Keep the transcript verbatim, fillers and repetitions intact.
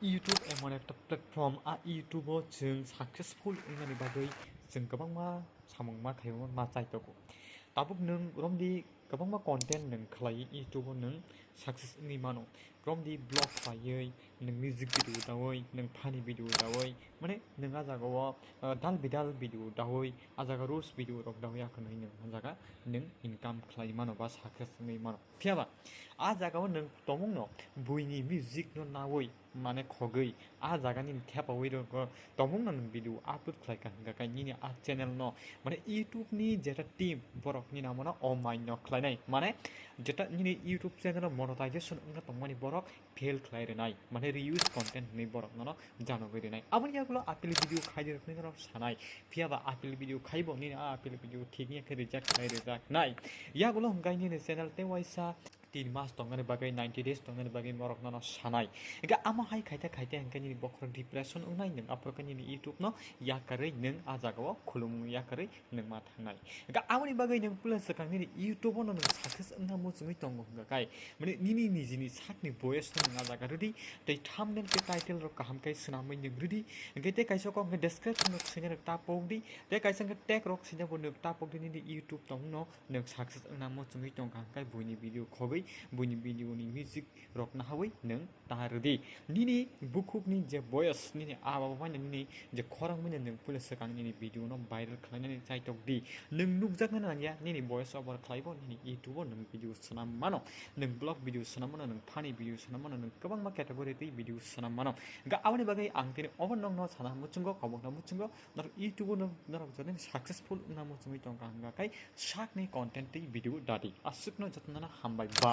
YouTube emon ekta platform, a YouTube-o chwng successful wngnani bagwi chwng kwbangma samung ma khaio, ma chaitogo. Tabuk nwng romdi kwbangma content nwng khlaiwi YouTube-o nwng success wngwi mano. Romdi vlog khlaiwi, nwng music video dawi, nwng funny video dawi, mane nwng a jagao, uh, dal bidal video dawi, a jaga roast video rok dawi, akhwnwi nwng a jaga nwng income khlai mano ba success wngwi mano. Phiyaba a jagao nwng tongmungno buini music no nawi mane khogwi a jaga nini thepawi rokgo tongmungno nwng video upload khlai kha hwnkha khe nini a channel no mane YouTube ni jeta team borok nini amo no omaino khlainai mane jeta nini YouTube channel o monetization wngna tongmani borok fail khlai rwnai mane reuse content hwnwi borok nono janogwi rwnai. Aboni yagulo apil video khaidi rokni norok sanai. Phiyaba apil video khaibo nini a apil video thik wngya khe reject khlai rwjaknai. Yagulo hwnkhe nini channel tei waisa tin mas tongnani bagwi, ninety days tongnani bagwi borok nono sanai. Hingke amo hai khaite khaite hingke nini bokhorok depression wngnai nwng, aphuru khe nini YouTube no yakarwi nwng a jagao khulumung yakarwi nwng ma thangnai. Hingke amoni bagwi nwng puila swkang nini YouTube no nwng success wngna muchungwi tongo hingka kai. Mane nini nijini sakni voice no nwng a jaga rwdi, tei thumbnail tei title rok kaham khe swnamwi nwng rwdi. Hingke tei kaisa kok hingke description rok swinai rok ta pokdi, tei kaisa hingke tag rok swinai bo nwng ta pokdi nini YouTube tongmung no nwng success wngna muchungwi tongkha hwnkhe buini video khogwi buini video ni music rok nahawi nwng ta rwdi. Nini bukhukni je voice nini aba bai nini je khorang bai nwng puila swkang nini video no viral khlainani chaitok di. Nwng nukjakna nangya nini voice over khlaibo nini YouTube o nwng video swnam mano, nwng vlog video swnam mano, nwng funny video swnam mano, nwng kwbangma category tei video swnam mano. Ga aboni bagwi ang tini obo nokno sana muchungo, kobokna muchungo, norok YouTube o norok jani successful wngna muchungwi tongkha hwnkha khe sakni content tei video dadi. Aswkno jotono hambai, bye.